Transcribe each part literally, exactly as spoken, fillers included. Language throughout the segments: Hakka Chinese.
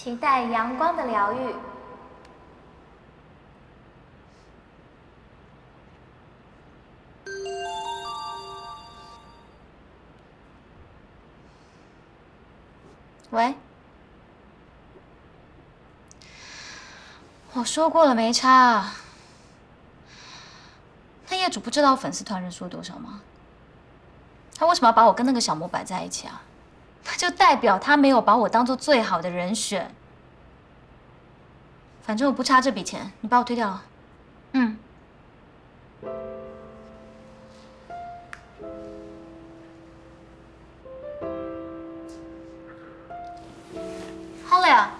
期待阳光的疗愈。喂，我说过了没差啊，那业主不知道粉丝团人数有多少吗？他为什么要把我跟那个小魔摆在一起啊？那就代表他没有把我当做最好的人选。反正我不差这笔钱，你把我推掉了。嗯。好了呀，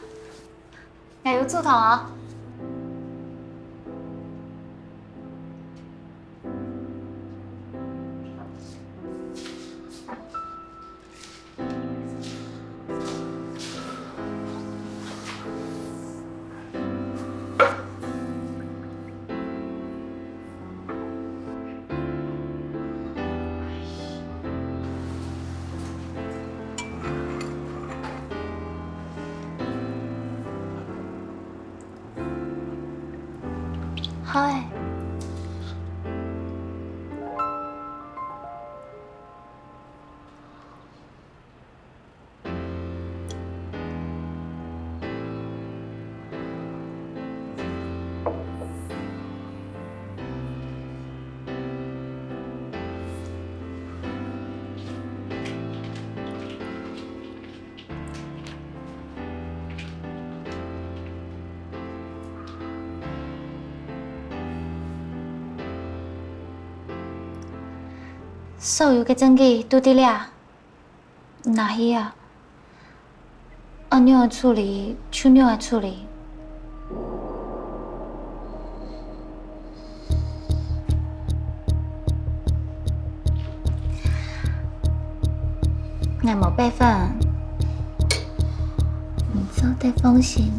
哎，有做糖啊。 好欸。 所有个證據都在這，拿去啊！恁樣个處理，就恁樣个處理。 𠊎無備份，你做得放心。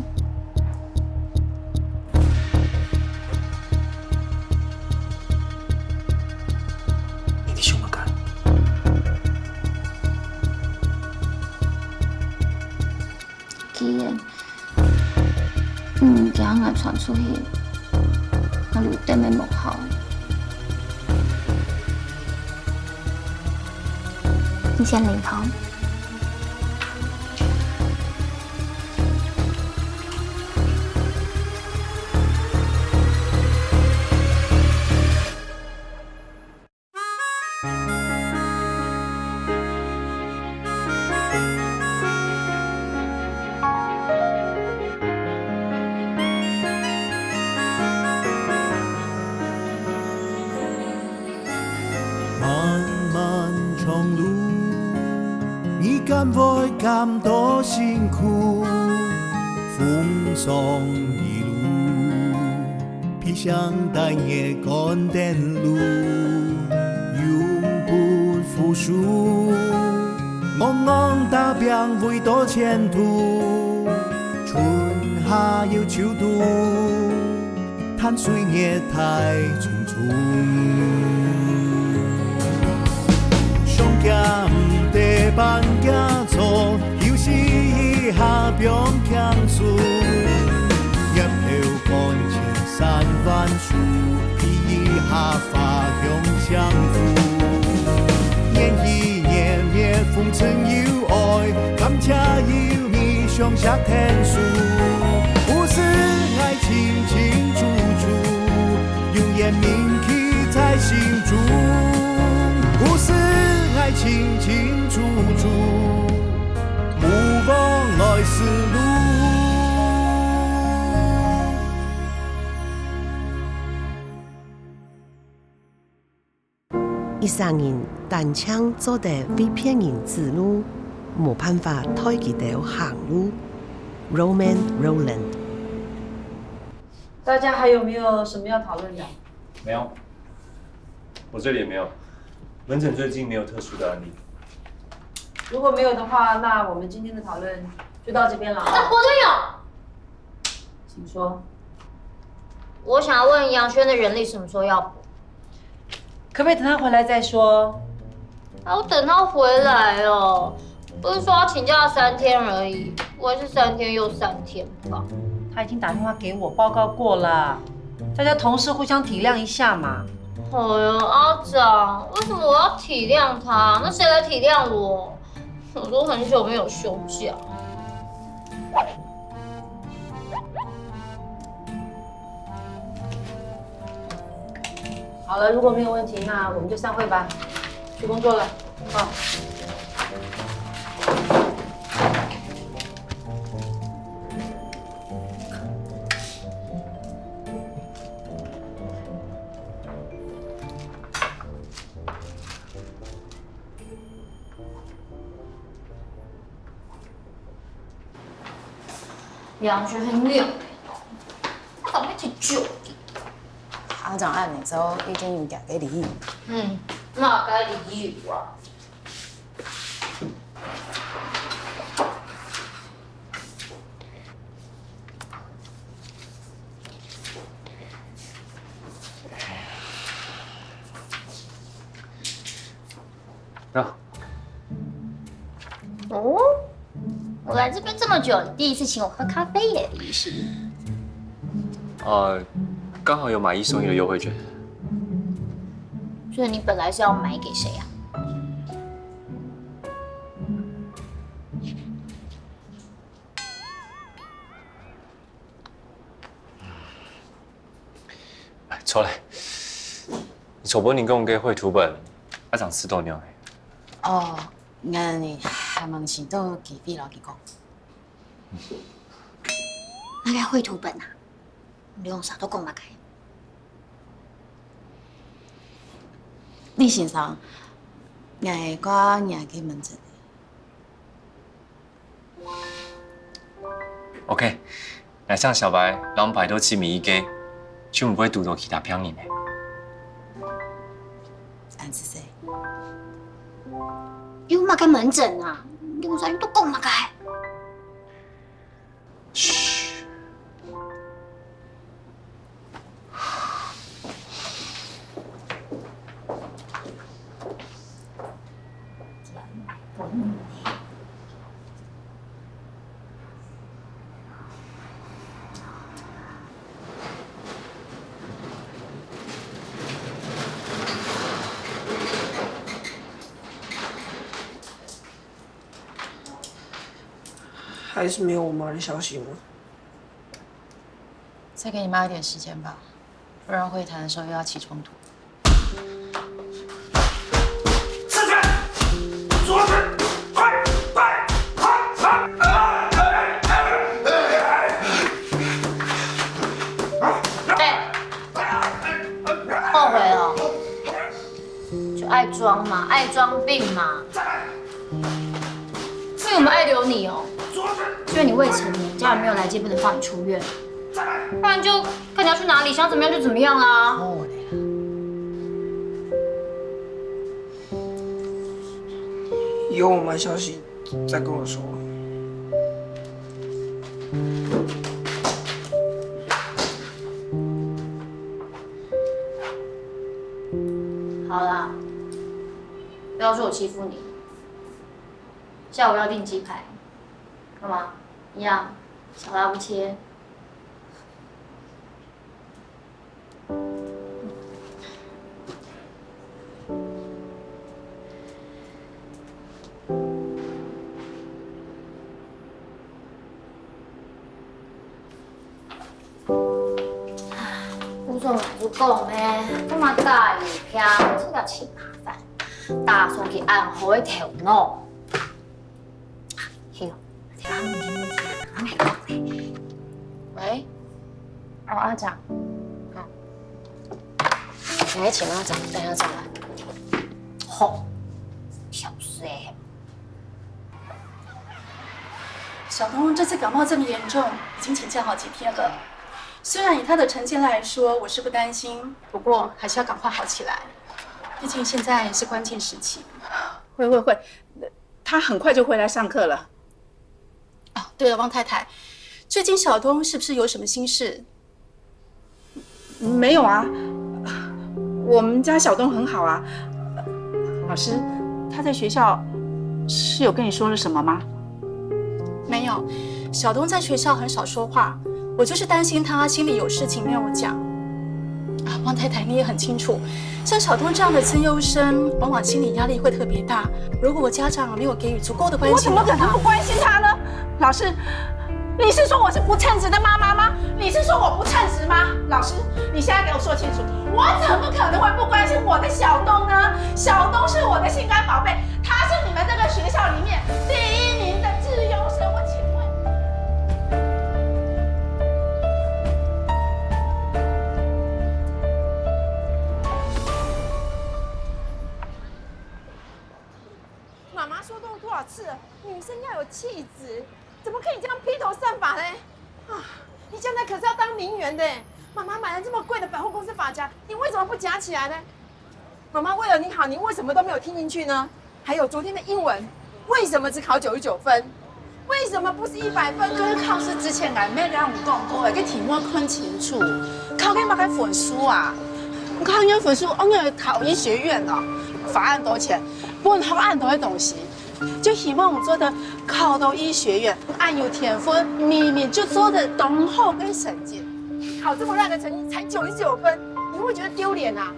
你在想麼个？既然 嗯，驚𠊎傳出去，𠊎留等乜無效。你先啉湯。 漫漫長路，你敢會感到辛苦？風霜一路， 披上擔也趕等路，永不服輸。戇戇打拚為著前途，春夏又秋冬，汗水也太匆匆。上驚毋得半驚坐，休息一下放輕鬆。 山萬樹，披一下花香相扶。年年年月風塵有愛，感謝有你相惜天數。故事愛清清楚楚，永遠銘記在心中。故事愛清清楚楚，毋忘來時路。 一儕人單淨做得為別人指路，無辦法代佢兜行路。Roman Roland。大家還有沒有什麼要討論的？沒有，我這裡也沒有。門診最近沒有特殊的案例。如果沒有的話，那我們今天的討論就到這邊了啊。啊，我都有。 請說。我想要問楊軒的人力什麼時候要補？可不可以等他回來再說？啊，我等他回來哦。不是说要请假三天而已，我也是三天又三天吧。他已经打电话给我报告过了，大家同事互相体谅一下嘛。哎呦，阿长，为什么我要体谅他？那谁来体谅我？我都很久没有休假。好了，如果没有问题，那我们就散会吧。去工作了，啊。两只很亮，我感觉挺久的。阿长按你做，已经有廿个礼仪。嗯，那该理由啊。那哦，我来这边这么久，你第一次请我喝咖啡耶，李医师。呃，刚好有买一送一的优惠券。所以你本来是要买给谁啊？哎，错了，昨晡日讲个绘图本，阿长試到了。哦，𠊎還吂尋到機會摎佢講。那个绘圖本啊，你用啥都讲嘛该。李先生，𠊎掛你个門診。 OK，那像小白，然后排到七米一个，就不会堵到其他病人呢。俺是谁？有嘛个门诊啊？你为啥都讲嘛个？嘘。 还是没有我妈的消息吗？再给你妈一点时间吧，不然会谈的时候又要起冲突。吃拳，左拳，快快快快！哎，后悔了，就爱装嘛，爱装病嘛。 所以我们爱留你哦，因为你未成年，家人没有来接，不能放你出院，不然就看你要去哪里，想怎么样就怎么样啊。有我妈消息再跟我说。好啦，不要说我欺负你。 下午要订鸡排，干嘛？一样，小辣不切。我上来就讲咩，干嘛打鱼片，这个真麻烦。打算去安好个头脑。 喂，哦，阿长，好，你来请阿长，等一下再来。吼，小事哎。小东这次感冒这么严重，已经请假好几天了。虽然以他的成见来说，我是不担心，不过还是要赶快好起来，毕竟现在是关键时期。会会会，他很快就回来上课了。哦，对了，汪太太，最近小东是不是有什么心事？没有啊，我们家小东很好啊。老师，他在学校是有跟你说了什么吗？没有，小东在学校很少说话，我就是担心他心里有事情没有讲。啊，汪太太，你也很清楚，像小东这样的资优生，往往心理压力会特别大。如果家长没有给予足够的关心的话，我怎么可能不关心他呢？老师，你是说我是不称职的妈妈吗？你是说我不称职吗？老师，你现在给我说清楚，我怎么可能会不关心我的小东呢？小东是我的心肝宝贝，他是你们这个学校里面第一名的资优生。我请问，妈妈说过多少次了，女生要有气质，怎么可以这样披头散发嘞？啊，你将来可是要当名媛的，妈妈买了这么贵的百货公司发夹，你为什么不夹起来呢？妈妈为了你好，你为什么都没有听进去呢？还有昨天的英文，为什么只考九十九分？为什么不是一百分？就是考试之前，俺妹跟我讲过，个题目看清楚，考个么个分数啊？考个分数，我们考医学院哦，花恁多钱，分学恁多个东西，就希望我做得考到医学院，恁有天分，明明就做得當好个成績。考这么烂的成绩才九十九分，你会觉得丢脸啊？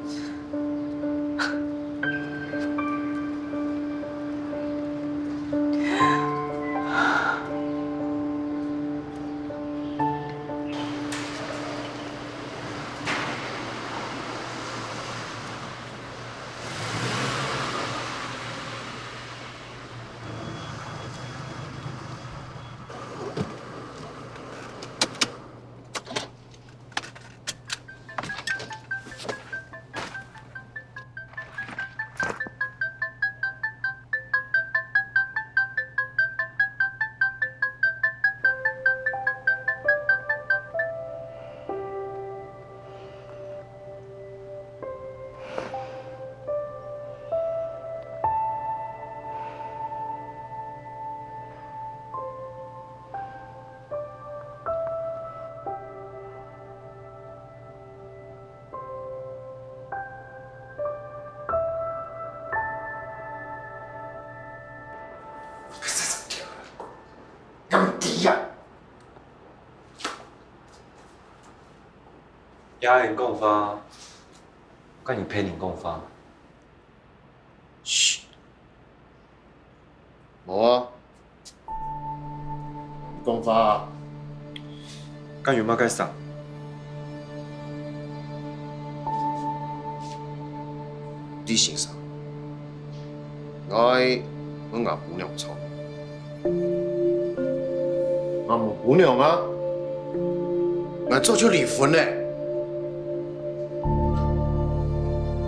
也人讲话，跟你陪你讲话。嘘，无啊，你讲话啊。敢有么个事？李先生，我我外婆娘吵。 我無姑娘啊，𠊎早就離婚了。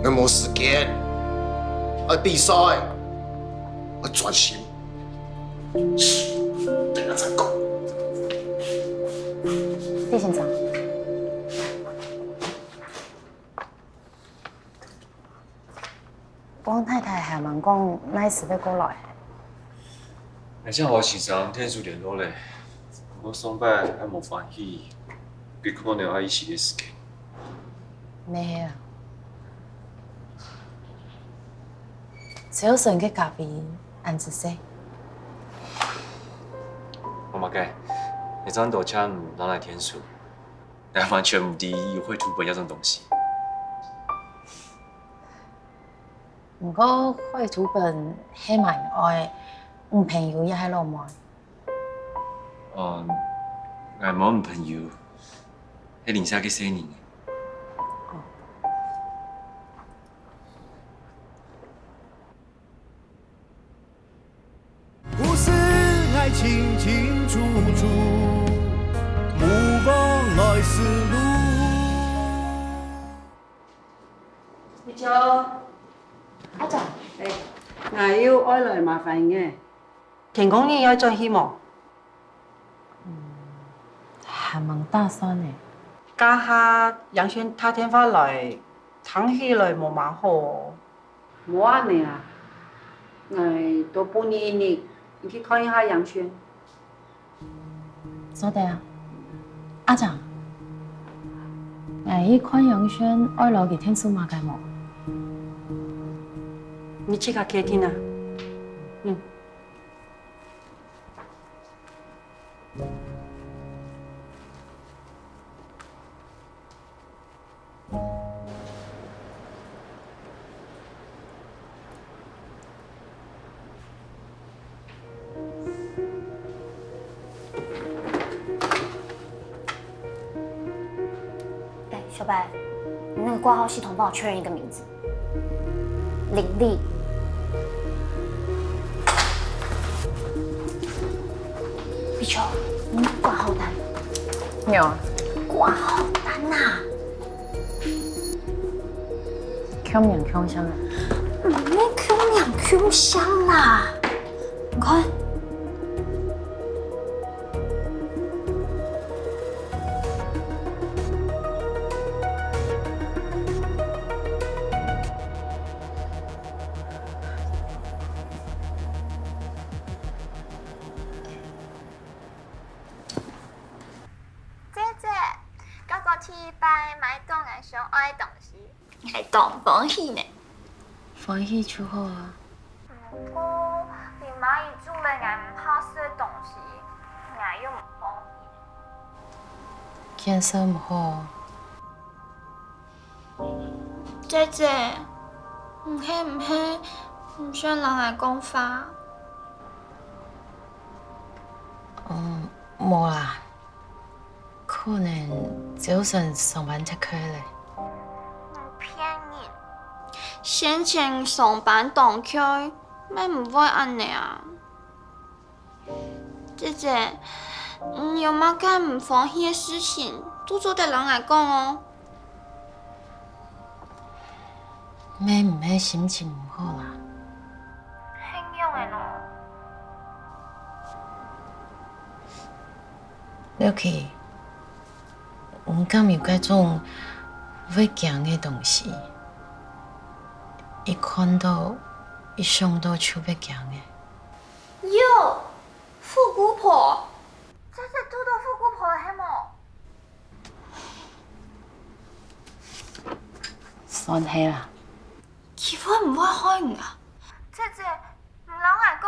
𠊎無時間，愛比賽，愛專心。等下再講。李先生。 汪太太還吂講哪時會過來。𠊎正和先生天數聯絡咧，毋過上擺還無歡喜，佢可能愛一息个時間。毋係啊，朝晨个咖啡恁仔細。無麼个，你賺到錢拿來天數，𠊎完全毋知有繪圖本這種東西。 毋過繪圖本係蠻愛，女朋友也係老妹？哦，𠊎無女朋友，係鄰舍个細人。哦。 故事愛清清楚楚，無妨礙思路。你好，阿長。哎，𠊎又愛來麻煩你。天光日愛轉去無？嗯，還吂打算呢。這下楊軒打電話來，聽起來無麼好哦。 無恁呢啊，𠊎多分你一日，你去看一下楊軒。做得啊，阿長，𠊎去看楊軒，愛摎佢𢯭手麼个無？你自家決定啊。嗯。小白，你那个挂号系统帮我确认一个名字，林丽。立秋，你有挂号单？有啊。挂号单呐、？Q名 Q 箱啊？你那 Q 名 Q 箱啦？你看。姐姐，哥哥第一擺買到𠊎想愛个東西，𠊎當歡喜呢。歡喜就好啊。毋過，你買一種了𠊎毋好食个東西，𠊎又毋歡喜。健身毋好。姐姐，你係毋係毋想摎𠊎講話？嗯，無啦。 可能朝晨上班忒𤸁咧。毋騙人，先前上班當𤸁，乜毋會恁仔啊。姐姐，你有麼个毋歡喜个事情，都做得摎𠊎講哦。乜毋係心情毋好啦。係仰仔呢？ Lucky，你敢有該種會驚个東西？一看到、一想到就會驚个。喲，虎姑婆！真係堵到虎姑婆了係無？算係啦。佢會毋會害你啊？姐姐， 你摎𠊎講，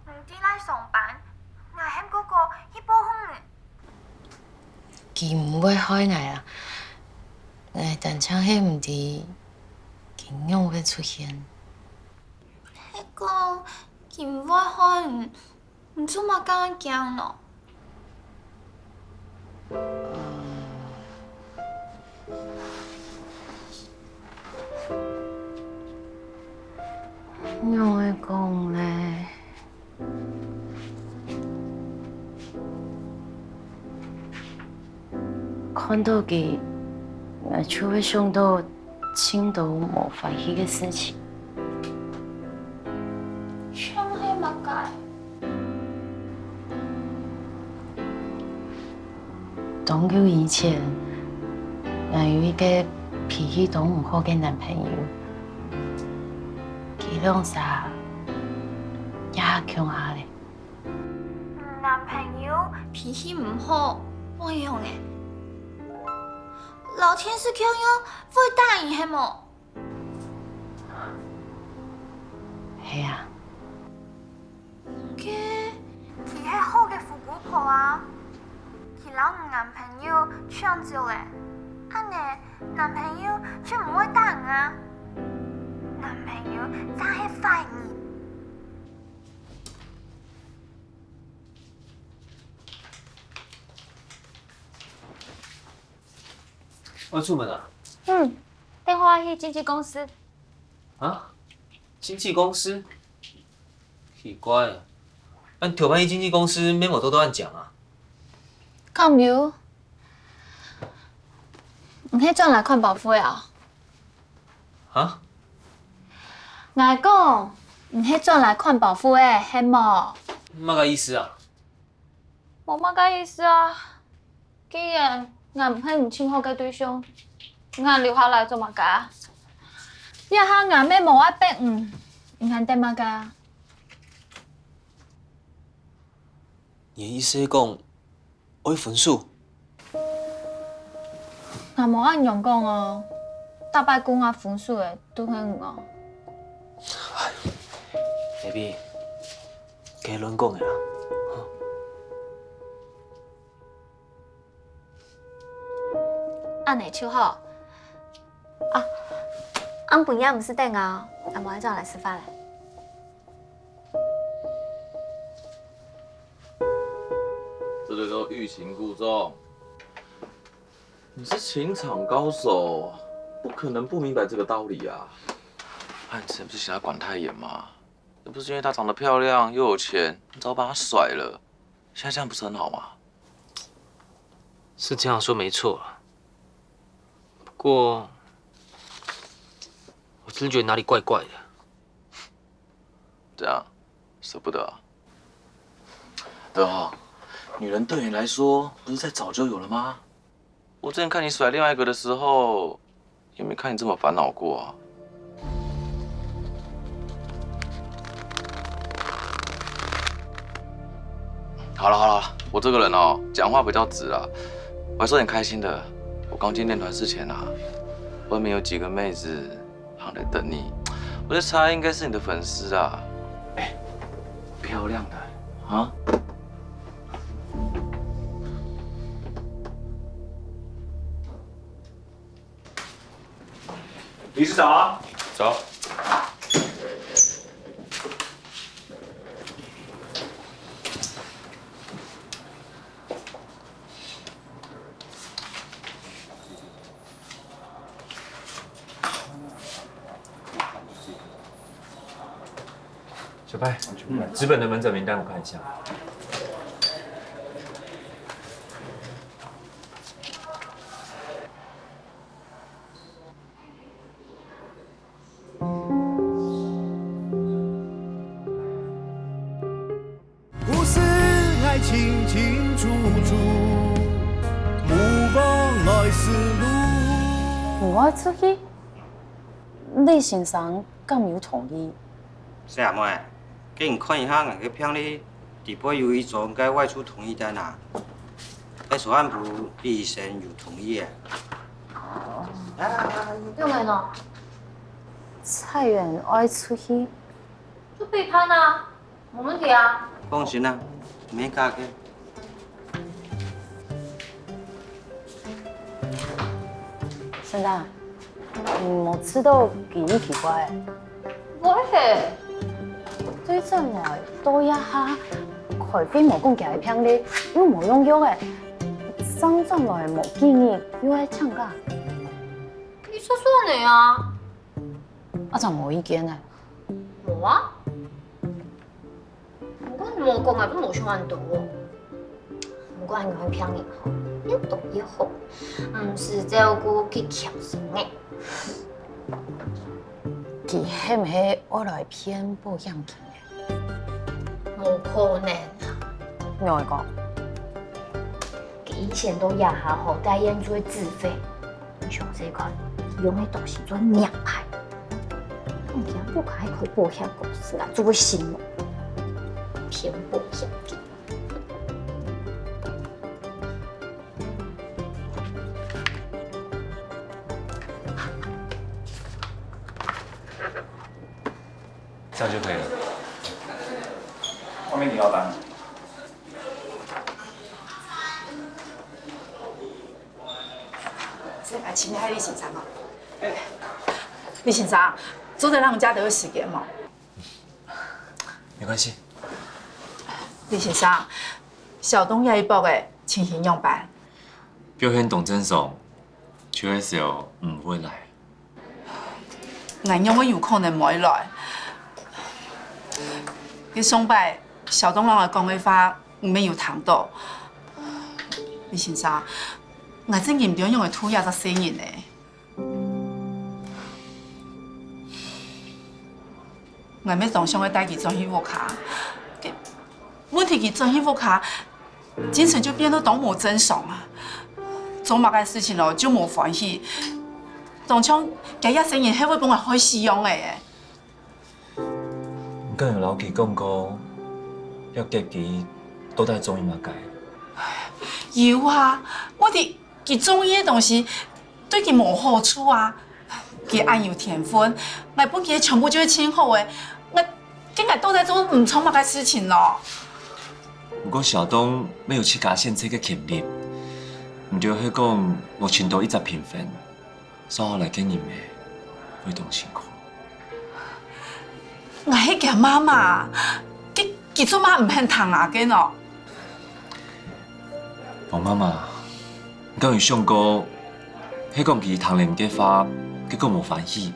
你在哪上班，𠊎喊哥哥去報復你。佢毋會害𠊎啊，𠊎單淨係毋知佢仰會出現。係講佢毋會害你，你做麼个驚呢？ 仰會講咧？看到佢，𠊎就會想到盡多無歡喜个事情。 像係麼个？當久以前，𠊎有一個脾氣當毋好个男朋友，佢兩儕也共下咧。男朋友脾氣毋好，會仰仔？摎電視劇樣會打人係無？ 係啊。該，佢係好个虎姑婆啊！佢摎你男朋友搶走了，恁仔男朋友就毋會打你啊！男朋友正係壞人。 愛出門啊？嗯，等下去經紀公司。啊？經紀公司？奇怪，恁頭擺去經紀公司，乜無堵著恁靚啊？敢有？你係轉來看保護个啊？哈？ 𠊎講，你係轉來看保護个，係無？麼个意思啊？ 無麼个意思啊。既然𠊎毋係你尋好个對象，你還留下來做麼个啊？這下𠊎乜無愛逼你，你還等麼个啊？你个意思係講，愛分手？ 𠊎無恁樣講哦，逐擺講𠊎分手个都係你哦。 Baby，該亂講个啦。恁仔就好。啊，暗晡夜毋使等𠊎哦，𠊎無愛轉來食飯了。這個都欲擒故縱。你是情场高手，不可能不明白这个道理啊。那你之前不是嫌她管太严吗？那不是因为她长得漂亮又有钱，你早把她甩了，现在这样不是很好吗？是这样说没错啊，不过我真的觉得哪里怪怪的。怎样？舍不得啊？德豪，女人对你来说不是在早就有了吗？我之前看你甩另外一个的时候，也没看你这么烦恼过啊。好了好了，我这个人哦，讲话比较直啦。我还说点开心的，我刚进练团之前啊，外面有几个妹子 行来等你，我就猜应该是你的粉丝啊。哎，漂亮的啊。理事长，走。小白，纸本的门诊名单我看一下。你爱出去？李先生敢有同意？細阿妹，给你看一下，𠊎个病历底背有一张个外出同意单啊。该所按部李医生有同意个。当然咯，蔡远爱出去，就陪伴啊。 没问题啊。放心啦，免客气。沈达，你没觉得佢奇怪？不会。对转来到这下，开会没讲佢个病历，又没用药个，上转来没几日又爱请假。你说说你啊。阿长没意见呢？没啊。 不过你莫讲啊，都无想恁多哦。不过你看病人吼，越多越好，毋使照顾佢強身个。佢係毋係愛來騙保險金个？無可能啊！仰會講？佢以前都也下好，戴燕做自費。 你詳細看，用个東西做名牌。你驚不開開保險公司啊，做會信哦？騙保險金。这样就可以了。外面你要搬。 先来请教李先生哦。李先生，做得让人家等个时间吗？没关系。李先生，小东这一駁个情形仰般？表现當正常，就係小毋會來。 𠊎仰會有可能無來？佢上擺小東摎𠊎講个話，你乜有聽到？李先生，𠊎正經毋知仰會渡這隻細人呢。𠊎乜當想愛帶佢轉去屋下，該問題佢轉去屋下， 精神就變到當無正常啊！做麼个事情咯就無歡喜，當像厥這細人係會分𠊎害死樣仔欸！你敢有摎佢講過，這結局到底中意麼个？有啊，問題佢中意个東西對佢無好處啊！ 佢恁有天分，𠊎分佢全部就係盡好个，𠊎，該𠊎到底做毋著麼个事情咯？毋過小東乜有自家選擇个權利，毋就係講無尋到一隻平凡，想愛來个人仔，會當辛苦。 𠊎係厥媽媽，佢佢做麼毋肯聽𠊎个呢？王媽媽，你敢有想過，係講佢聽了你个話，結果無歡喜，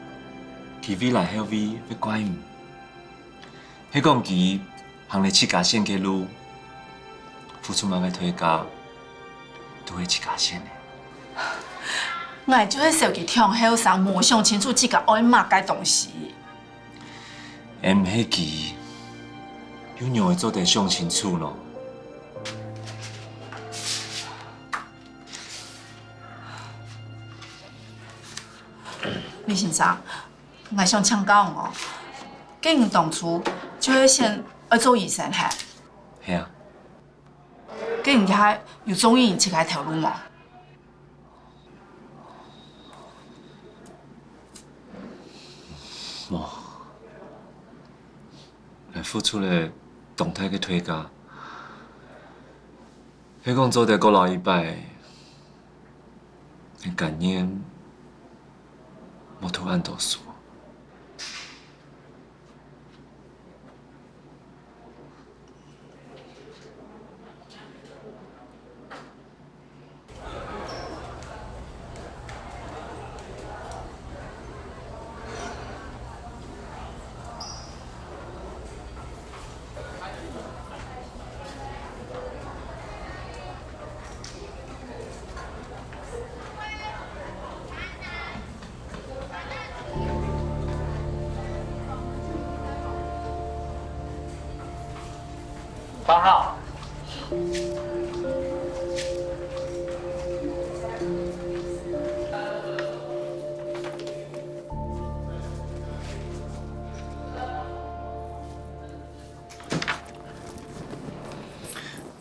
佢未來後悔會怪你。係講佢行了自家選个路，付出麼个代價，都係自家選个。𠊎就係小氣忒後生，無想清楚自家愛麼个東西。毋係佢，又仰會做得想清楚呢？ 李先生，𠊎想請教你哦，該你當初就係想愛做醫生係？係啊。該你這下有中意你自家頭路無？無。𠊎付出了當大个代價，係講做得過老一擺， 𠊎甘願無讀恁多書。 八号。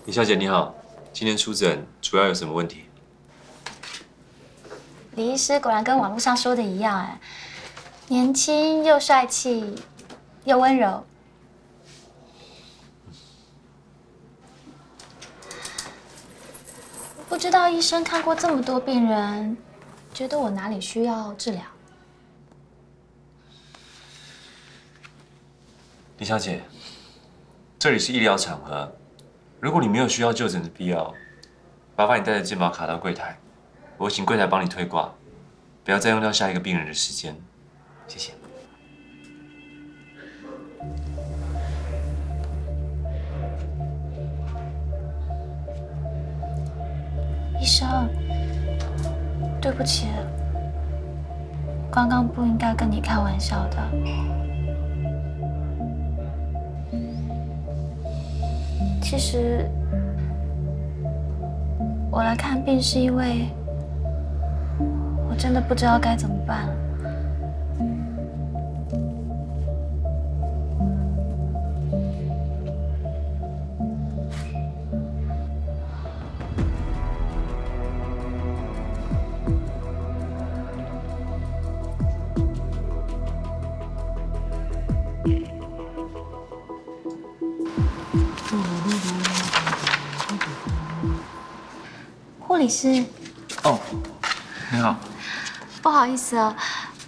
李小姐你好，今天出诊主要有什么问题？李医师果然跟网络上说的一样，哎，年轻又帅气，又温柔。不知道医生看过这么多病人，觉得我哪里需要治疗？ 李小姐，这里是医疗场合，如果你没有需要就诊的必要，麻烦你带着健保卡到柜台，我会请柜台帮你退挂，不要占用到下一个病人的时间。谢谢。 医生，对不起，刚刚不应该跟你开玩笑的。其实，我来看病是因为我真的不知道该怎么办了。 护理师。哦，你好。不好意思哦，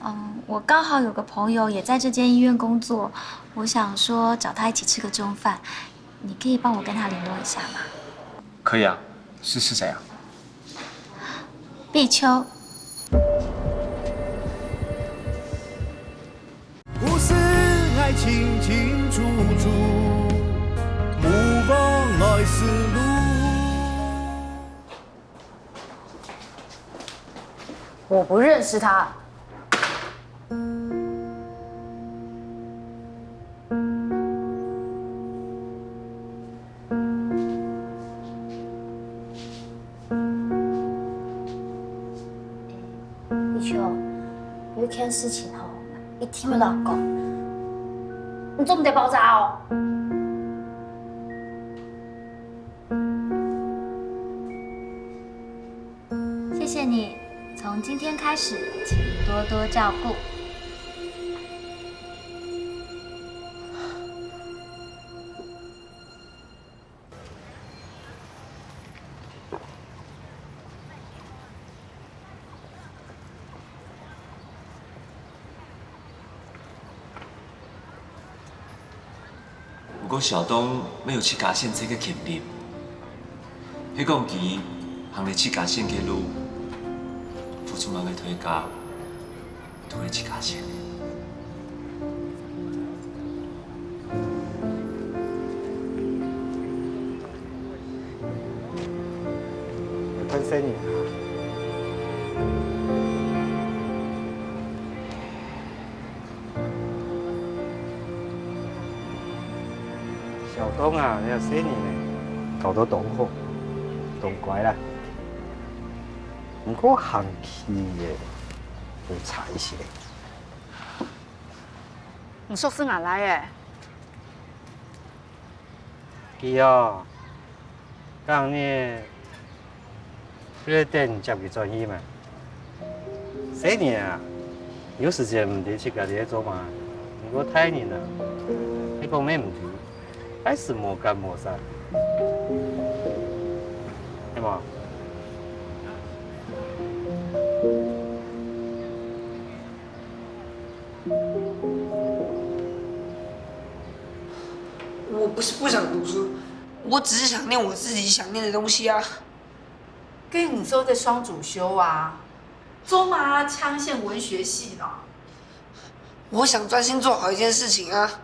嗯，我刚好有个朋友也在这间医院工作，我想说找他一起吃个中饭，你可以帮我跟他联络一下吗？可以啊，是，是谁啊？碧秋。 我不认识他。 玉秋，有一件事情吼，一定要同你講，你做毋得爆炸哦。謝謝你，從今天開始，請你多多照顧。 毋過小東乜有自家選擇个權利，係講佢行了自家選个路，付做麼个推家，都係自家錢。看生意啊。 小東啊，你个細人呢，教到當好，當乖啦。毋過行氣个，有差一些。你說係𠊎倈仔？佢哦，講呢， 你等接佢轉去嘛。細人啊，有時節毋知自家在做麼个，毋過大人啊，係講乜毋知，該時無感無煞，係無？我不是不想讀書，我只是想念我自己想念的東西啊。 該你做得雙主修啊，做麼个搶先文學系呢？我想專心做好一件事情啊。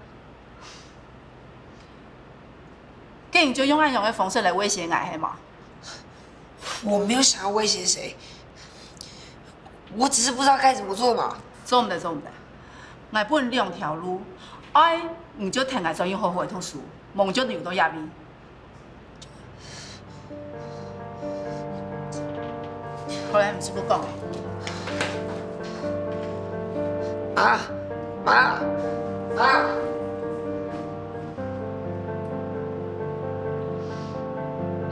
該你就用恁樣个方式來威脅𠊎，係無？我沒有想要威脅誰，我只是不知道該怎麼做嘛。做毋得，做毋得。𠊎分你兩條路，愛你就跈𠊎轉去好好个讀書，無你就留到這位。 好了，毋使再講了。媽，媽，媽！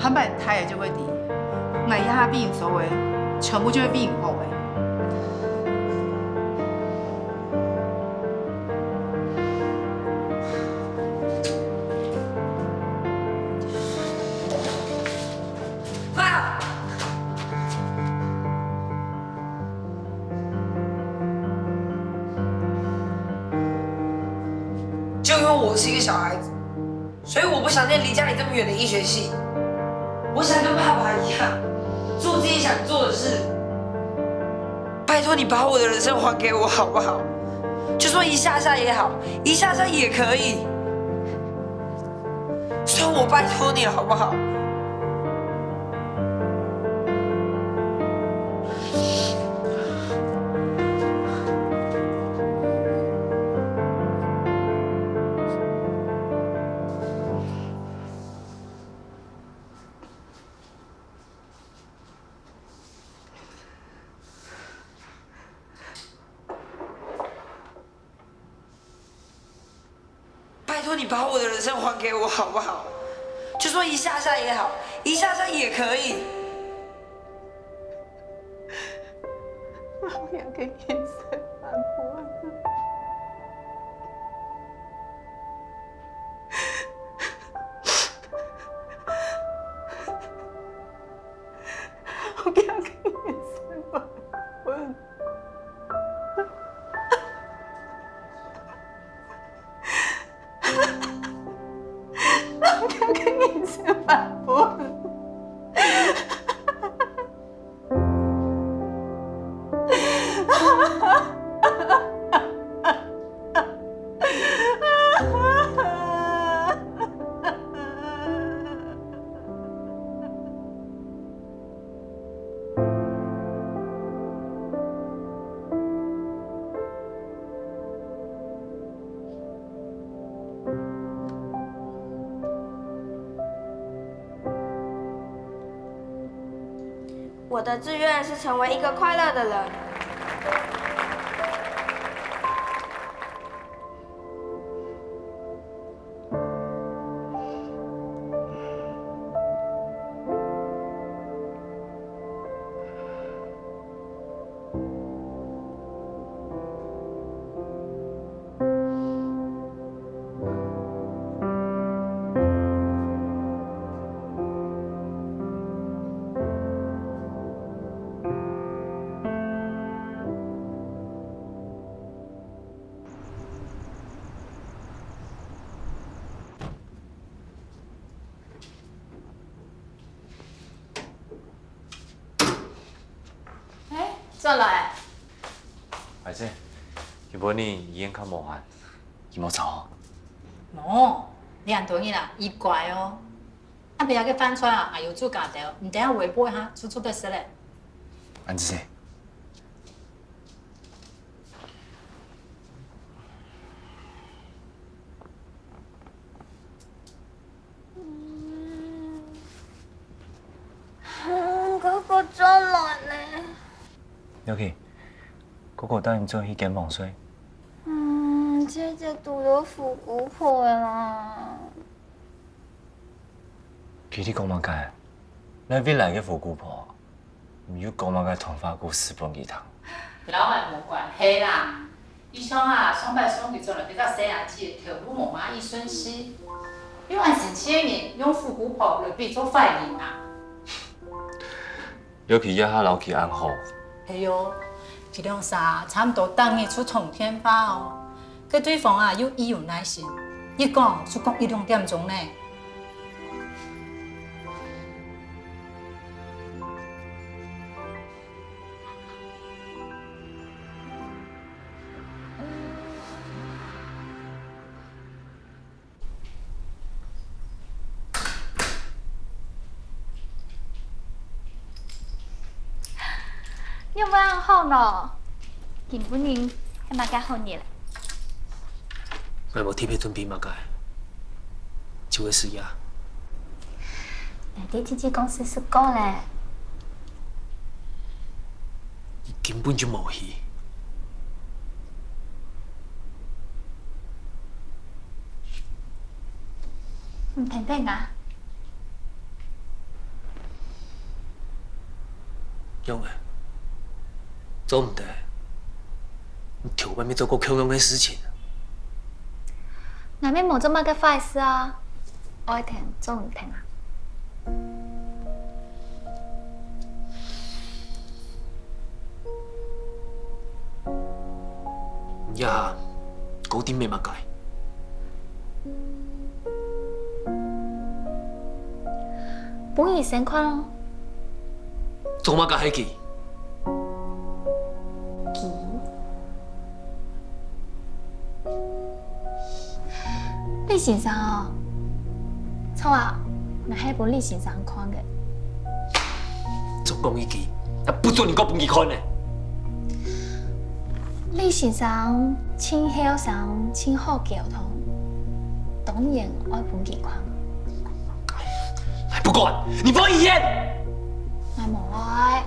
下擺大了就會知，𠊎這下為你做个，全部就係為你好个。 爸！就因為我是一個小孩子，所以我不想念離家裡這麼遠的醫學系。我想跟爸爸一樣，做自己想做的事。拜託你把我的人生還給我好不好？就算一下下也好，一下下也可以。 算我拜託你了，好不好？拜託你把我的人生還給我好不好？就算一下下也好，一下下也可以。我兩個人生辦法。我兩個人生辦法。 我的志願是成為一個快樂的人。來。阿姊，今晡日醫院較無閒，你無吵哦？無，你恁多日啦，異乖哦。啊，明仔个飯菜啊，還有煮加兜，你等下微波一下，煮煮得食咧。恁仔細。 嗯，哥哥做麼呢？了解，哥哥帶你轉去間房睡。嗯，姐姐肚有虎姑婆啦。佢在講麼个？哪位來个虎姑婆？ 你又講麼个童話故事分佢聽？摎𠊎無關係啦。以前啊，上擺送佢轉來這隻細阿姊个頭路無麼个順序，有恁神奇个人用虎姑婆來比做壞人啊？尤其這下摎佢恁好。係喲，佢兩儕差毋多逐日就通電話哦。該對方啊又異有耐心，一講就講一兩點鐘呢。 仰會恁好呢？今晡日係麼个好日咧？𠊎無特別準備麼个，就係食夜。𠊎在經紀公司食過咧。你根本就無去。你等等啊！ 仰仔，做毋得。你頭擺乜做過共樣个事情。𠊎乜無做麼个壞事啊，愛停就停啊。你這下搞點乜麼个？ 分醫生看哦。做麼个係佢？佢？李先生哦，著啊，𠊎係分李先生看个。總講一句，也不准你過分佢看呢。李先生盡後生，盡好溝通，當然愛分佢看。 不管，你放一天。𠊎無愛。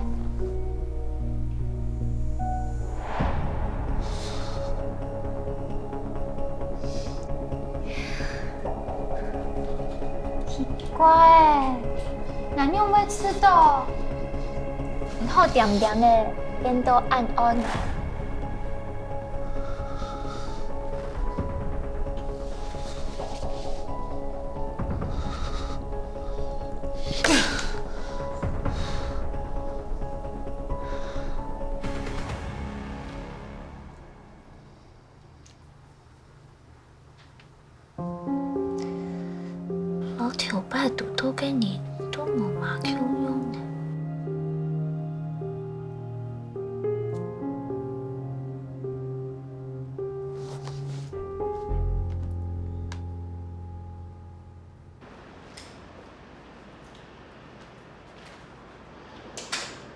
奇怪欸，𠊎仰會知著？你好恬恬仔，變到恁安啊！ 摎頭擺堵著个人都無麼共樣呢。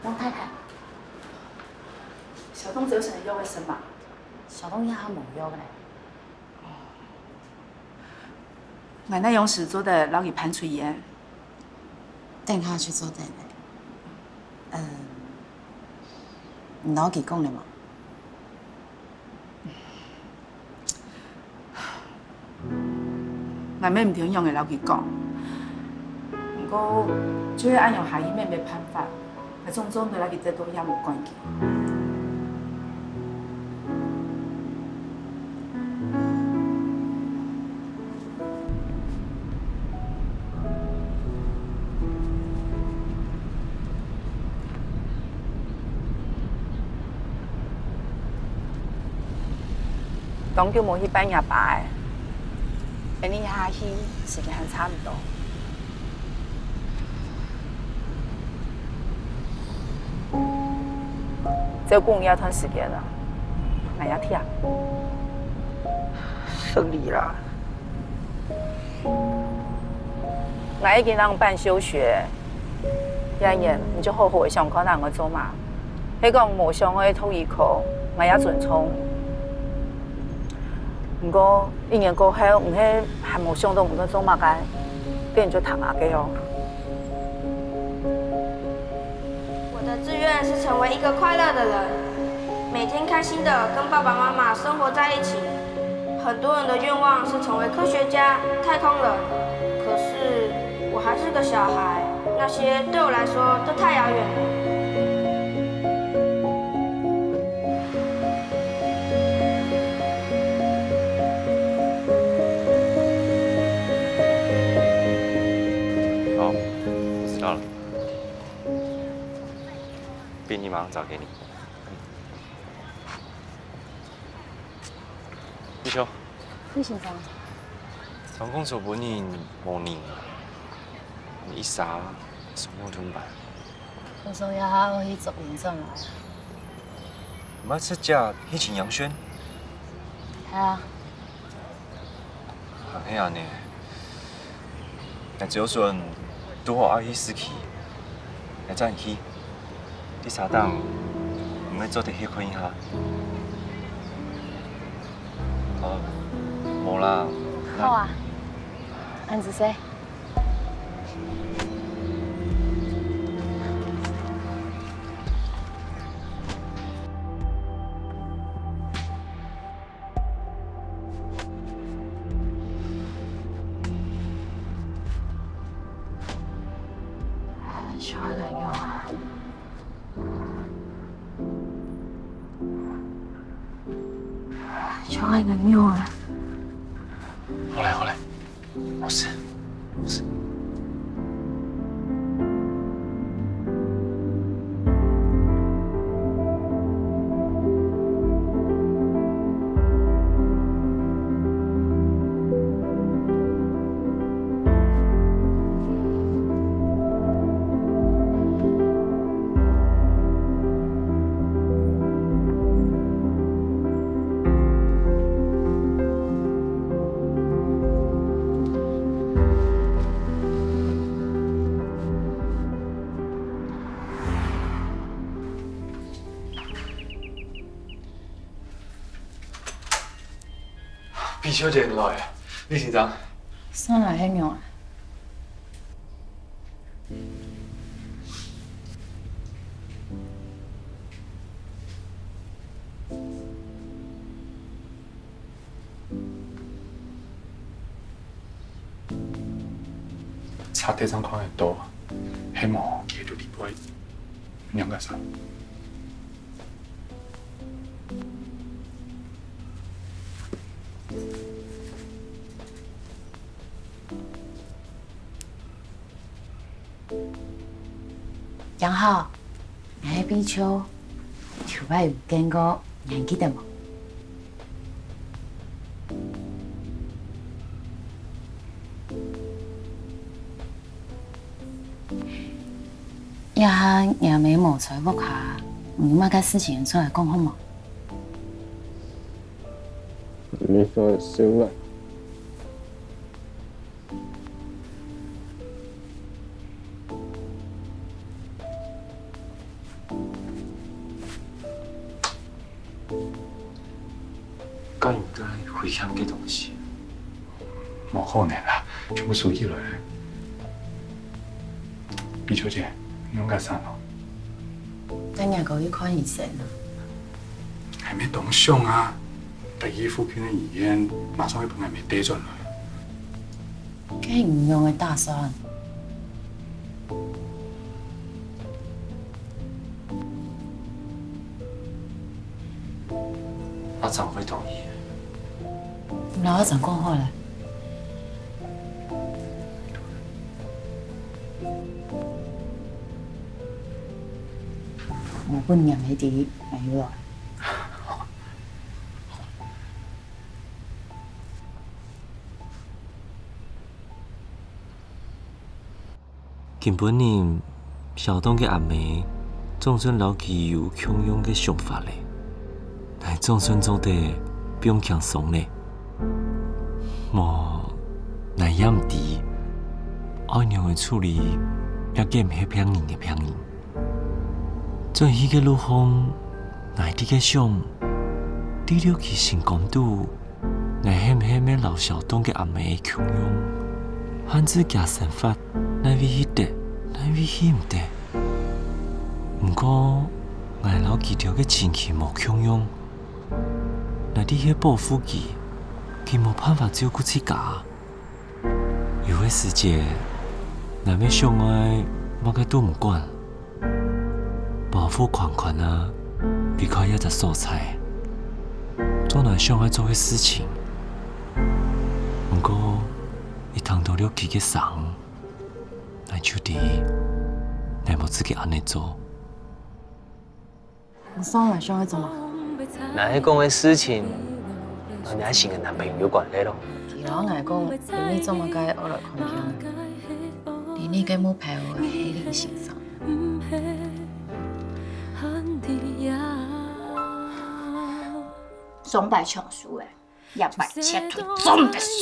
王太太，小東早晨約个事嘛？小東這下無約个咧。𠊎哪央時做得摎佢搬出院？等下就做得咧。嗯，你摎佢講咧無？ 𠊎乜毋知仰仔摎佢講。毋過，就係恁樣下去乜無辦法，𠊎總做毋得摎佢擠到這無關係。 當久無去拜若爸咧，𠊎等這下去時間還差毋多。照顧你這段時間啊，𠊎也忒。失禮啦。𠊎已經讓辦休學，這一年你就好好个想看下愛做麼。係講無想愛讀醫科，𠊎也尊重。毋過一年過後，你係還無想到你愛做麼个，該你就聽𠊎个哦。 我的志願是成為一個快樂的人，每天開心的跟爸爸媽媽生活在一起。很多人的願望是成為科學家、太空人，可是我還是個小孩，那些對我來說都太遙遠了。好，我知道了。 病歷馬上找給你。嗯。玉秋。李先生。专案工作本來無人，你一下想無通辦。我想這下愛去竹林轉來。毋係直接去尋楊軒？係啊。 係恁呢，𠊎只有選堵好愛去市區，𠊎載你去。在車頂，你會做得歇睏一下。哦，無啦。好啊，恁仔細。 像恁樣啊。像恁樣啊。好了，好了。 無事，無事。 畢小姐來，李先生。上來係仰啊？ 車頂正看得到，係無？佢就離開。仰結煞？ 楊浩，𠊎係畢秋，頭擺有見過，你還記得無？這下若姆無在屋下，你有麼个事情出來講好無？ 你說收了。該你該回鄉个東西，無可能啦，全部收起來了。畢秋姐，你仰結煞哦？ 帶若哥去看醫生啊。還無當想啊，帶去附近个醫院，馬上會分𠊎姆帶轉來。該你仰會打算？阿長會同意。你摎阿長講好了。 無分若姆知，𠊎有來。今晡日，小東个阿姆總算摎佢有共樣个想法咧。𠊎總算做得放輕鬆咧。無，𠊎也毋知愛仰仔處理這个毋係別人个別人。轉去个路項，𠊎在該想，第六期心肝肚，𠊎係毋係乜摎小東个阿姆共樣，限制厥生活哪位去得，哪位去毋得。毋過，𠊎摎佢兜个情形無共樣，𠊎知係保護佢，佢無辦法照顧自家。有个時節，𠊎乜想愛麼个都毋管， 保護寬寬啊，離開這隻所在，做𠊎想愛做个事情。毋過，一聽著六期个聲，𠊎就知，𠊎無資格恁仔做。你上來想愛做麼个？若係講个事情，摎若新个男朋友有關係咯。佢摎𠊎講，今日做麼个愛來看佢。今日个目標係林先生。上擺搶輸欸，這擺絕對做毋得輸。